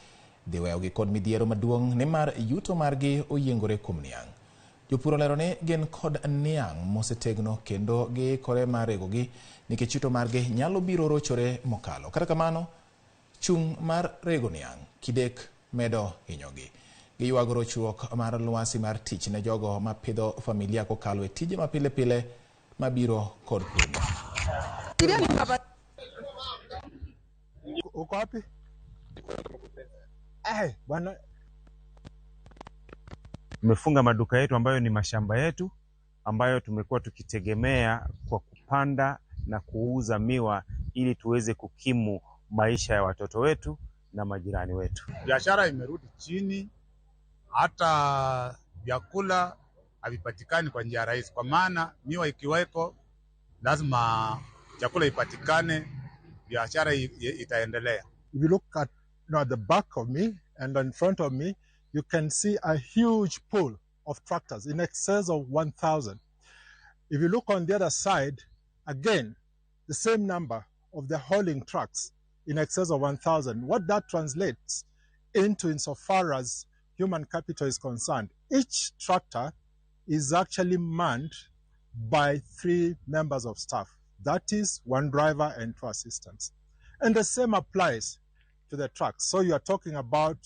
Speaker 1: dhi weyogi kod midhiero maduong' nimar yuto margi oyiengore kuom niang'. Jopur olero ni gin kod niang' mosetegno kendo giikore mar regogi nikech yuto margi nyalo biro rochore mokalo. Kata kamano, chung' mar rego niang' kidek medo hinyogi. Giywago rochruok mar lwasi mar tich ne jogo mapidho familia kokalo e tije mapile pile mabiro kod pur.
Speaker 5: Uko wapi? Bwana,
Speaker 6: tumefunga maduka yetu ambayo ni mashamba yetu ambayo tumekuwa tukitegemea kwa kupanda na kuuza miwa ili tuweze kukimu maisha ya watoto wetu na majirani wetu.
Speaker 7: Biashara imerudi chini, hata vyakula havipatikani kwa njia rahisi, kwa maana miwa ikiweko lazima chakula ipatikane, biashara itaendelea.
Speaker 5: If you look at, at the back of me and in front of me, you can see a huge pool of tractors in excess of 1,000. If you look on the other side, again, the same number of the hauling trucks in excess of 1,000. What that translates into insofar as human capital is concerned, each tractor is actually manned by 3 members of staff. That is 1 driver and 2 assistants. And the same applies to the trucks. So you are talking about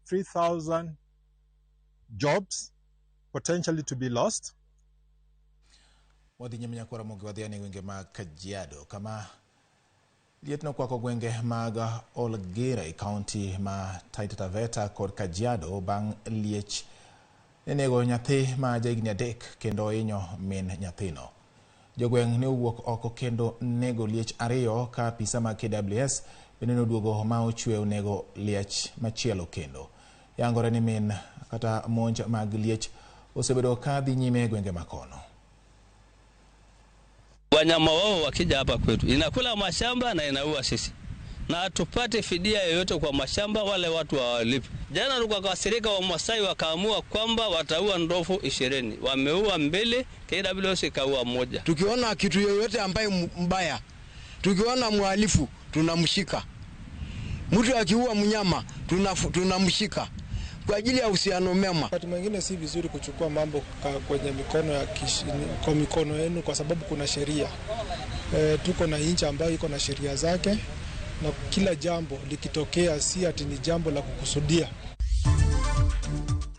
Speaker 5: 3,000 jobs potentially to be lost.
Speaker 1: Wadhi nyime nyakwara Ramogi wadhi ane gwenge mag Kajiado kama Liet nokwako gwenge mag Olgera e kaunti ma Taita Taveta kod Kajiado bang' liech nenego nyathi ma jahigni 3 kendo hinyo min nyathino. Jogweng' ne owuok oko kendo nego liech 2 ka apisa mag KWS bende noduogo ma ochwe onego liech machielo kendo. Yangore ni min kata monj mag liech osebedo ka dhi nyime e gwenge makono.
Speaker 8: Wanyama wao wakija hapa kwetu inakula mashamba na inaua sisi, na tupate fidia yoyote kwa mashamba, wale watu hawalipi. Jana tukakasirika, wa Masai wakaamua kwamba wataua ndovu 20, wameua 2, KWS ikaua 1.
Speaker 9: Tukiona kitu yoyote ambaye mbaya, tukiona mhalifu tunamshika. Mtu akiua mnyama tunamshika kwa ajili ya uhusiano mema.
Speaker 10: Wakati mwingine si vizuri kuchukua mambo kwenye mikono ya kwa mikono yenu, kwa sababu kuna sheria. Tuko na nchi ambayo iko na sheria zake, na kila jambo likitokea si ati ni jambo la kukusudia.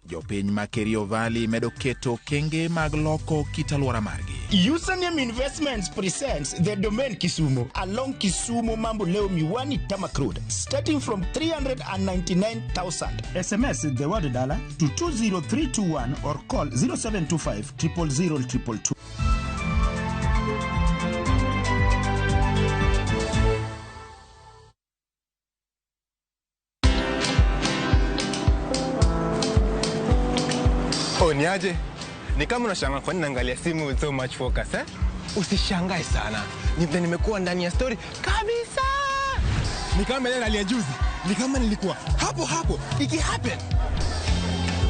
Speaker 1: Jopiny ma Kerio Valley medo keto kenge mag loko kit alwora margi.
Speaker 4: Username Investments presents The Domain Kisumu along Kisumu Mamboleo Miwani Tarmac Road, starting from 399,000. SMS the word dollar to 20321 or call 0725 000 222.
Speaker 11: Oh, niaje? Ni kama unashangaa kwa nini naangalia simu with so much focus, eh? Usishangae sana. Ni vile nimekuwa ndani ya story kabisa. Ni kama ile nalia juzi. Ni kama nilikuwa hapo hapo iki happen.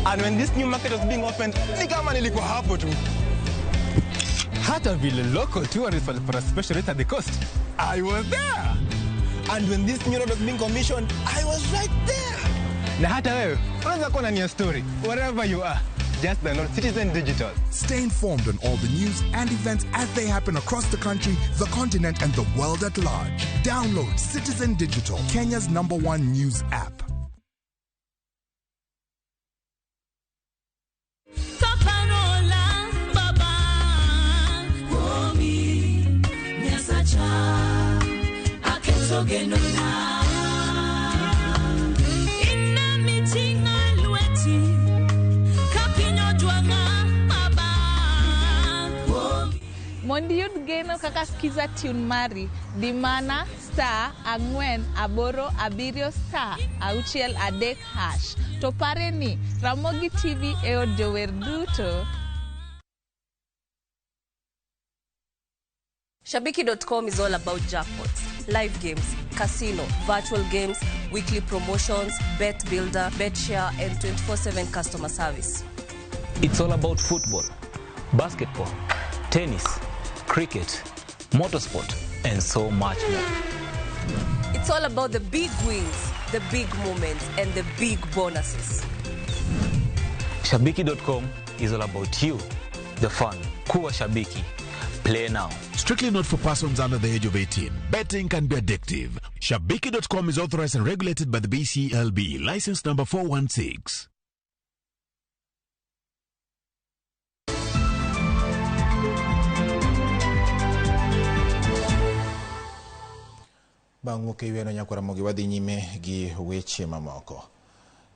Speaker 11: And when this new market was being opened, ni kama nilikuwa hapo tu. Hata vile local tourists walipata special rate at the coast, I was there. And when this new road was being commissioned, I was right there. Na hata wewe unaweza kuwa ndani ya story wherever you are. Just download Citizen Digital.
Speaker 12: Stay informed on all the news and events as they happen across the country, the continent, and the world at large. Download Citizen Digital, Kenya's #1 news app.
Speaker 13: Mondo iyud geno kaka Skiza Tune mari, di mana *4 8 7 *6 3#. To pare ni Ramogi TV e od jower duto.
Speaker 14: Shabiki.com is all about jackpots, live games, casino, virtual games, weekly promotions, bet builder, bet share, and 24/7 customer service.
Speaker 15: It's all about football, basketball, tennis, cricket, motorsport, and so much more.
Speaker 14: It's all about the big wins, the big moments, and the big bonuses.
Speaker 15: Shabiki.com is all about you, the fun. Kuwa Shabiki. Play now.
Speaker 28: Strictly not for persons under the age of 18. Betting can be addictive. Shabiki.com is authorized and regulated by the BCLB. License number 416.
Speaker 1: Bang' wuok e yweno Nyakwar wadhi nyime gi weche mamoko.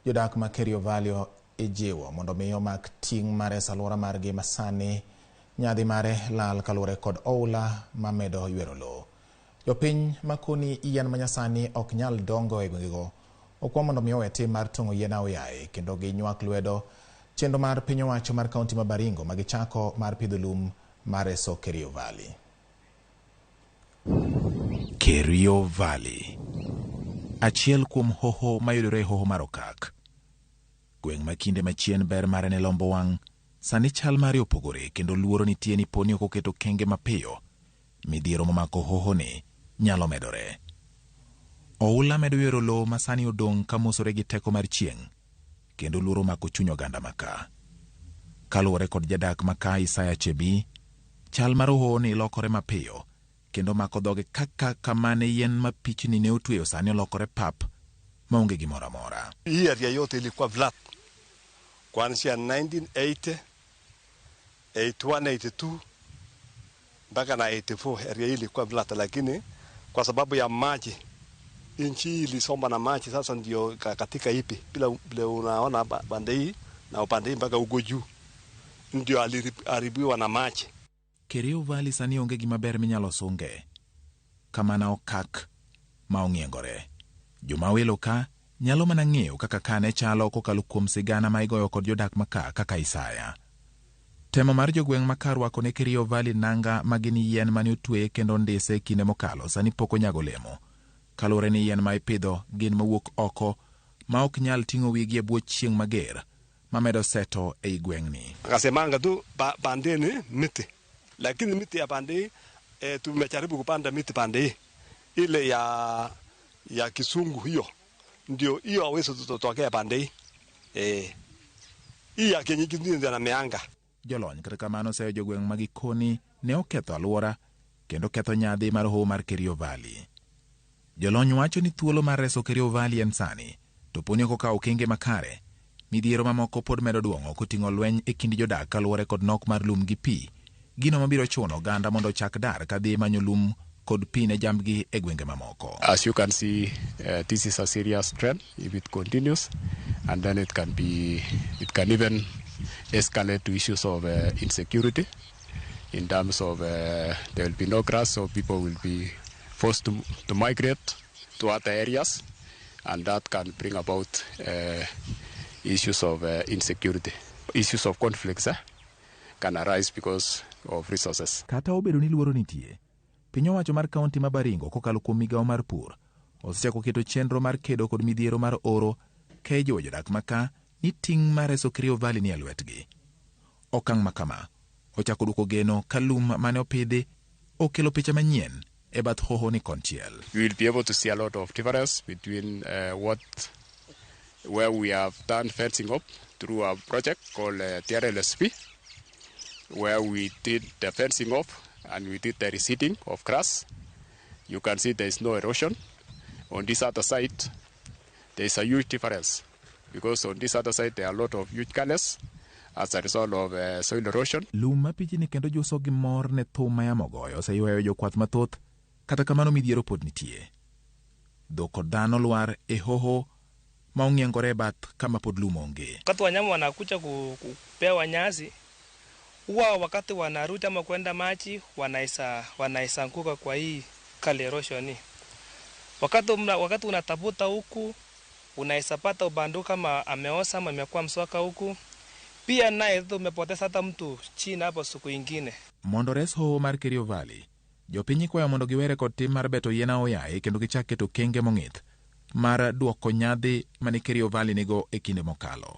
Speaker 1: Jodak ma Kerio Valley ijiwo mondo mi omak ting' mare e alwora margi masani nyadhi mare lal kaluwore kod oula mamedo ywero lowo. Jopiny makoni yien manyasani ok nyal dongo e gwengego okwa mondo mi owe tim mar tong'o yien aoyaye kendo ginywak lwedo chenro mar piny owacho mar kaunti ma Baringo magichako mar pidho lum mar reso Kerio Valley. Kerio Valley, achiel kuom hoho mayudore e hoho mar Okak. Gweng' ma kinde machien ber mare ne lombo wang', sani chal mare opogore kendo luoro nitie ni poni ok oketo kenge mapiyo, midhiero momako hoho ni nyalo medore. Oula medo ywero lowo ma sani odong' ka mosore gi teko mar chieng', kendo luoro mako chuny oganda maka. Kaluwore kod jadak maka Isaya Chebi, chal mar hoho ni lokore mapiyo kendo mako dhoge kaka kamane yien mapichni ne otweyo sani olokore pap maonge gimoro amora.
Speaker 16: Hii area yote ilikuwa flat kuanzia 1980, 81, 82 mpaka na 84 area hii ilikuwa flat, lakini Kwa sababu ya maji. Nchi ilisomba na maji, sasa ndio katika ipi bila unaona pande hii na upande hii mpaka uko juu ndio aliharibiwa na maji.
Speaker 1: Kerio Valley sani onge gima ber minyalo sunge kamana okak ma ong'iengore. Joma welo ka nyalo mana ng'eyo kaka ka ne chalo kokalo kuom sigana ma igoyo kod jodak maka kaka Isaya. Temo mar jogweng' ma ka rwako ne Kerio Valley nanga ma gin yien mane otweye kendo ondise kinde mokalo sani pok onyago olemo. Kaluwore ni yien ma ipidho gin mawuok oko ma ok nyal ting'o wigi e bwo chieng' mager mamedo seto ei gweng'ni.
Speaker 16: Akasemanga tu pandeni miti, lakini miti ya pande tumejaribu kupanda miti pande ile ya kisungu, hiyo ndio hiyo hawezi kutokea pande hii ya kienyeji ndio na meanga.
Speaker 1: Jolony kata kamano oseyo jogweng' ma gikoni ne oketho alwora kendo ketho nyadhi mar hoho mar Kerio Valley. Jolony wacho ni thuolo mar reso Kerio Valley en sani, to poni ok okawo okenge makare, midhiero mamoko pod medo duong'o koting'o lweny e kind jodak kaluwore kod nok mar lum gi pi, gino mabiro chuno oganda mondo ochak dar kadhi manyo lum kod pi ne jambgi e gwenge mamoko.
Speaker 18: As you can see, this is a serious trend. If it continues, and then it can even escalate to issues of insecurity in terms of there will be no grass, so people will be forced to migrate to other areas, and that can bring about issues of insecurity. Issues of conflicts can arise because of resources.
Speaker 1: Kata obedo ni luoro nitie, piny owacho mar kaunti ma Baringo kokalo kuom migawo mar pur osechako keto chenro mar kedo kod midhiero mar oro ka ijiwo jodak maka ni ting' mar reso Kerio Valley ni e lwetgi. Okang' ma kama ochako duoko geno ka lum mane opidhi okelo picha manyien e bath hoho ni konchiel.
Speaker 18: You will be able to see a lot of difference between where we have done fencing up through a project called TRLSP, where we did the fencing up and we did the reseeding of grass. You can see there is no erosion. On this other side, there is a huge difference, because on this other side there are a lot of huge gullies as a result of soil erosion.
Speaker 1: Lum mapichni kendo juso gi mor ne thum ma yamo goyo oseywayo jokwath mathoth, kata kamano midhiero pod nitie. Dhok kod dhano lwar e hoho ma ong'iengore e bath kama pod lum onge.
Speaker 19: Wakati wanyama wanakuja kupewa nyasi, huwa wakati wanarudi ama kwenda maji wanaisanguka kwa hii kale erosion. Wakati unatafuta huku unaisapata ubandu kama ameosa ama amekuwa mswaka huku. Pia naye tumepoteza hata mtu chini hapo siku ingine.
Speaker 1: Mondo res hoho mar Kerio Valley, jopiny ikwayo mondo giwere kod tim mar beto yien aoyaye kendo gichak keto kenge mong'ith mar duoko nyadhi mane Kerio Valley nigo e kinde mokalo.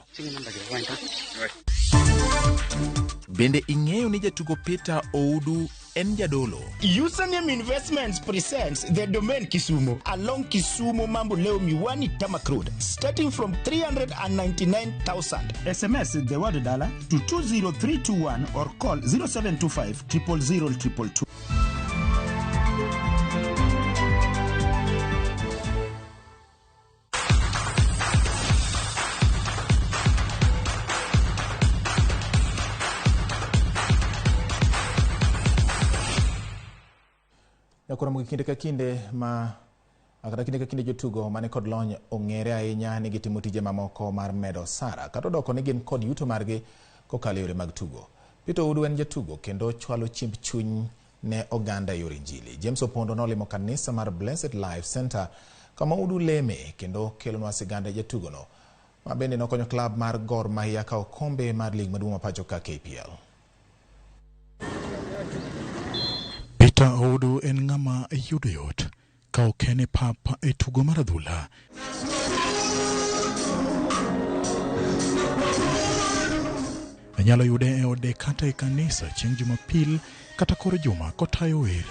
Speaker 1: Bende ing'eyo ni jatugo Peter Oudu en jadolo?
Speaker 4: Username Investments presents the Domain Kisumu along Kisumu Mamboleo Miwani Tarmac Road, starting from 399,000. SMS the word dollar to 20321 or call 0725 000 222.
Speaker 1: Nyakoromo kinde ka kinde ma kata kinde ka kinde jotugo mane kod lony ong'ere ahinya ni gitimo tije mamoko mar medo sara kata odoko ni gin kod yuto margi kokalo e yore mag tugo. Peter Oudu en jatugo kendo chwalo chiemb chuny ne oganda e yor injili. James Opondo nolimo kanisa mar Blessed Life Center kama Oudu leme kendo kelonwa siganda jatugono ma bende nokonyo klab mar Gor Mahia kawo kombe mar lig maduong' ma pacho ka KPL.
Speaker 20: Peter Oudu en ng'ama yudo yot ka ok en e pap e tugo mar adhula. Inyalo yude e ode kata e kanisa chieng' Jumapil kata kor juma kotayo wer.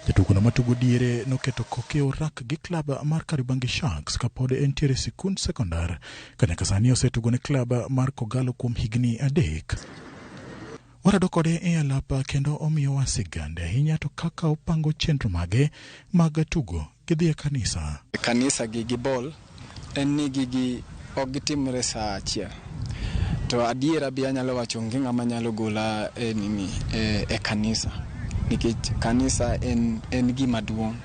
Speaker 20: Jatugono matugo diere noketo koke orak gi klab mar Kariobangi Sharks kapod entiere sikund sekondar ka nyaka sani osetugo ne klab mar Kogalo kuom higni 3. Warado kode e alap kendo omiyowa sigande ahinya to kaka opango chenro mage mag tugo gidhi e kanisa.
Speaker 21: Kanisa gi bol en ni gigi ok gitimre saa achiel. To adiera bi anyalo wacho onge ng'ama nyalo gola e nini e kanisa. Nikech kanisa en gima duong'.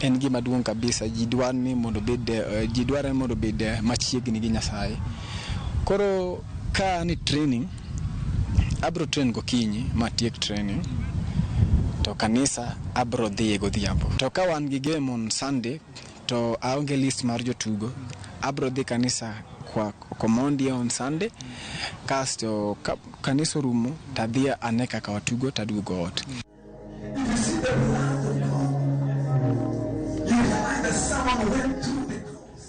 Speaker 21: En gima duong' kabisa. Ji dwaro ni mondo obed ji dwaro ni mondo obed machiegni gi Nyasaye. Koro ka ni training, abro train gokinyi matiek training to kanisa abro dhiye godhiambo. To ka wan gi game on Sunday to aonge list mar jotugo, abro dhi kanisa kwa Komondi on Sunday kasto ka kanisa orumo tadhi ane kaka watugo taduogo ot.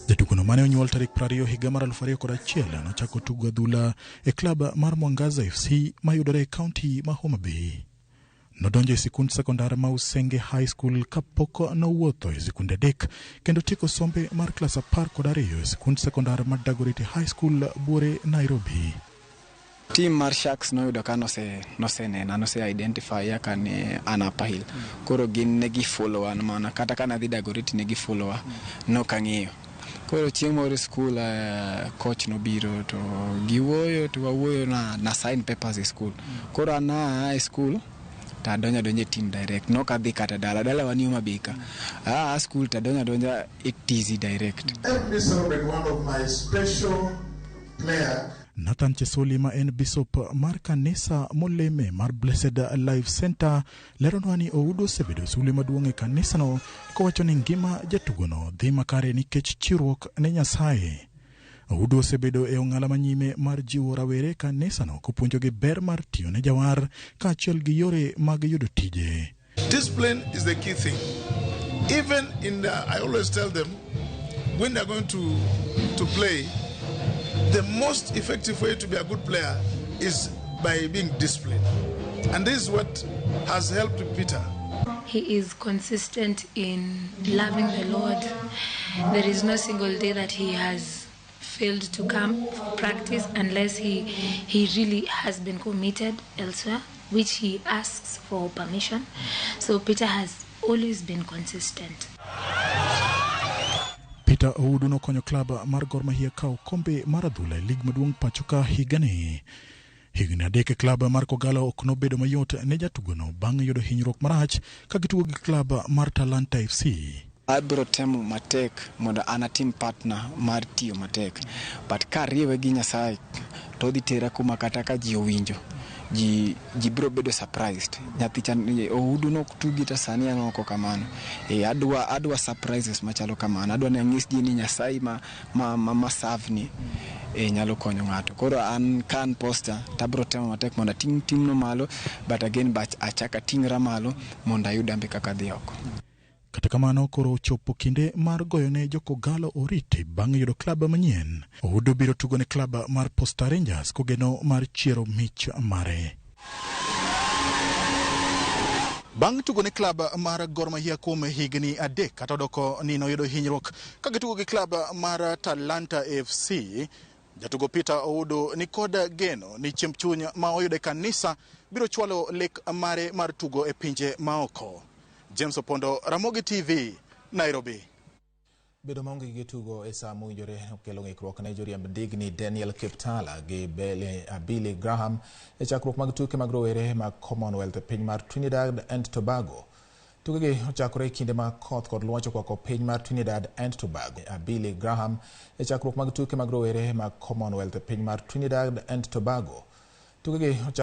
Speaker 20: Jatugono mane onyuol tarik 20 higa mar 2001 nochako tugo adhula e klab mar Mwangaza FC mayudore e kaunti ma Homa Bay. Nodonjo e sikund sekondar ma Usenge High School kapok nowuotho e sikunde adek kendo tieko sombe mar klas 12 e sikund sekondar ma Dagoretti High School Buore, Nairobi.
Speaker 21: Team mar Sharks noyudo ka nosenena, nose identify kaka ne an Upper Hill. Koro gin ne gifollow an mana kata ka nadhi Dagoretti ne gifollow nok ang'iyo. Koro chieng' moro e skul coach nobiro to giwuoyo to wawuoyo na sign papers e skul. Koro an aa e skul to adonjo adonja e team direct. Nok adhi kata dala, dala wan Homa Bay ka. Aa skul to adonjo adonja e TZ direct.
Speaker 2: Let me celebrate one of my special player.
Speaker 20: Nathan Chesoli ma en bishop mar kanisa moleme mar Blessed Life Center leronwa ni Oudu osebedo sulwe maduong' e kanisano kowacho ni ngima jatugono dhi makare nikech chiwruok ne Nyasaye. Oudu osebedo e ong'ala manyime mar jiwo rawere e kanisano kopuonjogi ber mar tiyo ne jawar kaachiel gi yore mag yudo tije.
Speaker 2: Discipline is the key thing. Even in the, I always tell them, when they're going to play, the most effective way to be a good player is by being disciplined. And this is what has helped Peter.
Speaker 3: He is consistent in loving the Lord. There is no single day that he has failed to come for practice unless he really has been committed elsewhere, which he asks for permission. So Peter has always been consistent.
Speaker 20: Peter Oudu nokonyo klab mar Gor Mahia kawo kombe mar adhula e lig maduong' pacho ka higani. Higni adek e klab mar Kogalo ok nobedo mayot ne jatugono bang' yudo hinyruok marach ka gitugo gi klab mar Talanta FC.
Speaker 21: Abiro temo matek mondo an atim partner mar tiyo matek. But kariwe gi Nyasaye to odhi tera kuma kata ka ji owinjo ji biro bedo surprised. Nyathi cha Oudu nok tugi to sani en oko kamano. Adwa surprises machalo kamano. Adwa ni anyis ji ni Nyasaye ma serve ni nyalo konyo ng'ato. Koro an ka an poster to abiro temo matek mondo ating' timno malo, but again but achak ating'ra malo mondo ayud ambe kaka adhi oko.
Speaker 20: Kata kamano koro ochopo kinde mar goyone jo-Kogalo oriti bang' yudo klab manyien. Oudu biro tugo ne klab mar Posta Rangers kogeno mar chiero mich mare. Bang' tugo ne klab mar Gor Mahia kuom higni 3 kata odoko ni noyudo hinyruok ka gitugo gi klab mar Talanta FC, jatugo Peter Oudu ni kod geno ni chiemb chuny ma oyudo e kanisa biro chwalo lek mare mar tugo e pinje maoko. James Opondo, Ramogi TV, Nairobi.
Speaker 1: Bedo maonge gi tugo e saa mowinjore okelo ng'ikruok ne joriemb ndigni Daniel Kiptala gi Billy Graham e chakruok mag tuke mag rowere mag Commonwealth e piny mar Trinidad and Tobago. Tukegi ochakore e kinde ma koth kod luoch okwako piny mar Trinidad and Tobago. Billy Graham e chakruok mag tuke mag rowere mag Commonwealth e piny mar Trinidad and Tobago. Tukegi